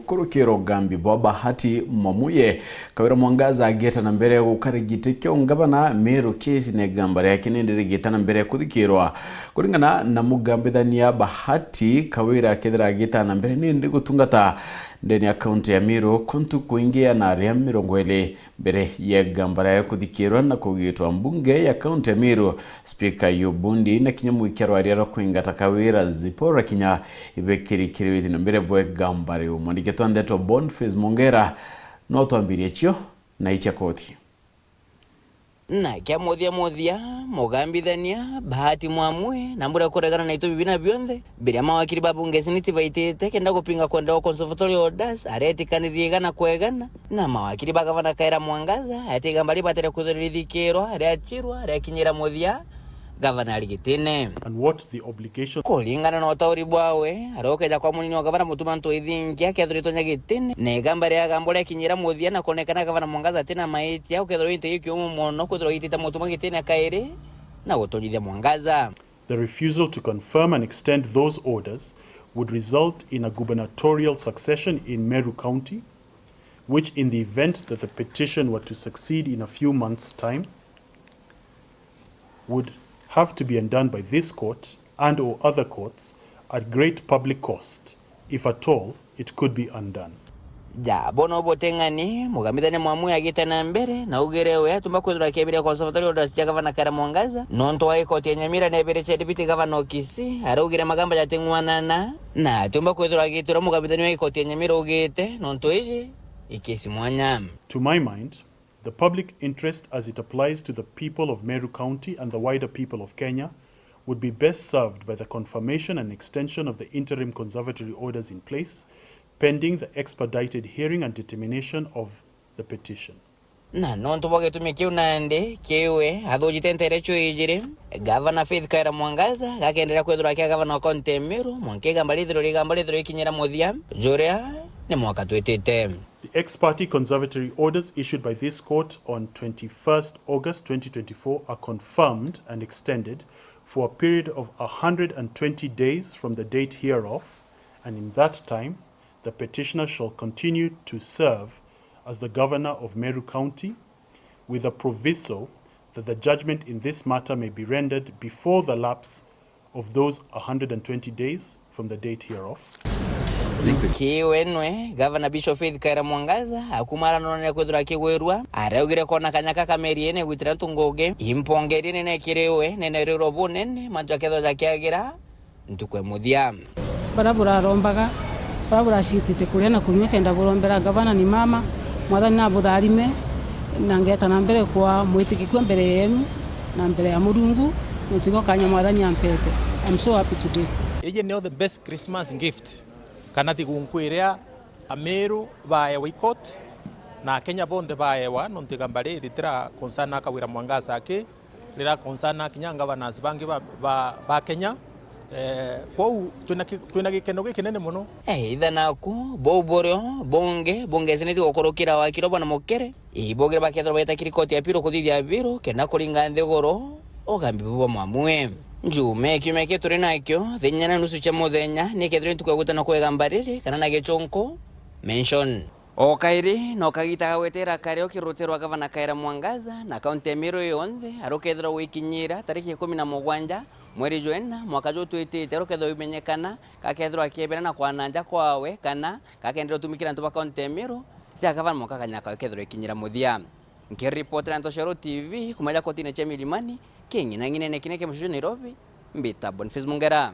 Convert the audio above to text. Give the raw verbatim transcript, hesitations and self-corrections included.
Kurukira ugambi bwa Bahati Mwamuye, Kawira Mwangaza agieta na mbere gukara giti kia ungavana Meru, kesi na igamba riake nindi rigieta na mbere kuthikirwa. Kuringana na mugambithania, Bahati Kawira akethira agieta na mbere nindi gutungata ndene ya kaunti ya Meru kwa ntuku ingi ana aria mirongo iri. Mbere ya igamba riawe kuthikirwa na kugitwa mbunge ya kaunti ya Meru, spika Ayub Bundi na kinya mwikia rwaria rwa kwingata Kawira, Zipporah Kinya, ibekirikirwe ithi na mbere bwa igamba riu. Mwandiki twa ndeto Boniface Mongera no twambirie cio na icia koti. Na kia muthia muthia, mugambithania Bahati Mwamuye na mbura kuregana na itubi bina bionthe biria mawakiri ba bunge seneti baitite kenda gupinga kwenda gwa conservatory orders aretikanirie igana kwa igana, na mawakiri ba gavana Kawira Mwangaza ati igamba ribatire kwithirwa rithikirwa, riachirwa, riakinyira muthia, gavana ari gitine. And what the obligation. Kuringana na utauri bwawe, arokeja kwa munini wa gavana Mutuma M'Ethingia, akethirwa itonya gitine, na igamba ria gambwa riakinyira muthia na kuonekana gavana Mwangaza atina maitia, ukethirwa into ikiumu mono kwithirwa itite Mutuma gitine kairi na gutonyithia Mwangaza. The refusal to confirm and extend those orders would result in a gubernatorial succession in Meru County, which, in the event that the petition were to succeed in a few months' time, would have to be undone by this court and or other courts at great public cost, if at all it could be undone. Ja, bono buteng'ani, mugambithania Mwamuye agite na mbere, na augire we atumba kwithirwa akiebiria conservatory orders cia gavana Kawira Mwangaza, nontu wa ikoti ya Nyamira nebiritie deputy gavana Okisi, araugire magamba jating'wanana, na atumba kwithirwa agitirwa mugambithania wa ikoti ya Nyamira ugite, nontu iji ikesi mwanya. To my mind, the public interest as it applies to the people of Meru County and the wider people of Kenya would be best served by the confirmation and extension of the interim conservatory orders in place pending the expedited hearing and determination of the petition. Na nontu bwa gitumi kiu nandi kiwe athujite ntere cio ijiri, gavana Faith Kawira Mwangaza gakenderea kwithirwa akia gavana wa kaunti ya Meru, mwanka igamba rithirwe rigamba rithirwe ikinyira muthia, juria ni mwaka twitite. The ex parte conservatory orders issued by this court on twenty-first August twenty twenty-four are confirmed and extended for a period of a hundred and twenty days from the date hereof, and in that time the petitioner shall continue to serve as the governor of Meru County, with a proviso that the judgment in this matter may be rendered before the lapse of those a hundred and twenty days from the date hereof. Kiwe nwe, Gavana Bishop Faith Kawira Mwangaza, akuma aranonania kwithirwa akigwirua, araugire kona kanya ka kameri ene gwitira ntu ngugi, impongerie nene kiriwe, nene riro bunene, mantu jakethwa jakiagira, ntuku ya muthia. Bara burarombaga, bara buracitite kuria na kunyua kenda burombera gavana ni mama, Mwathani nabutharime, na ngeta na mbere kwa mwitikikua mbere yenu na mbere ya Murungu, nontu iko kanya Mwathani ampete. I'm so happy today. Iji nio the best Christmas gift, kana thigunku iria Ameru baewa i court, na Akenya bonthe baewa, nontu igamba riri tira concern Kawira Mwangaza aki, rira concern kinya governors bangi ba, ba, ba Kenya. Eh, kwou twina ki-, twina gikeno gikinene mono. Either naku, bou burio bungi bungeceneti gukurukira wakiri bwana Mukere, ibugire bakethirwa baita kiri koti ya appeal kuthithia appeal, kenda kuringa nthiguru ugambi buu bwa Mwamue. Njume kiumia ki turi nakio, thinya na nusu cia muthenya, ni kethirwa ntuku ya gwitana kwa igamba riri, kana na gichunku, mention. O kairi, no kagita ga gwetera kario kirutirwa gavana Kawira Mwangaza na kaunti ya Meru yonthe, arukethirwa gwikinyira tariki ikumi na mugwanja mweri jwa ina mwaka juu twitite, arukethirwa imenyekana gakethirwa akiebera na kwananja kwawe kana gakendera utumikira antu ba kaunti ya Meru ja gavana mwanka kanya kawe kethirwa ikinyira muthia. Nkiripotera Ntoshero T V kuma ja kotine cia Milimani, king'inang'inene kine kia mucicio Nairobi, mbita Boniface Mungera.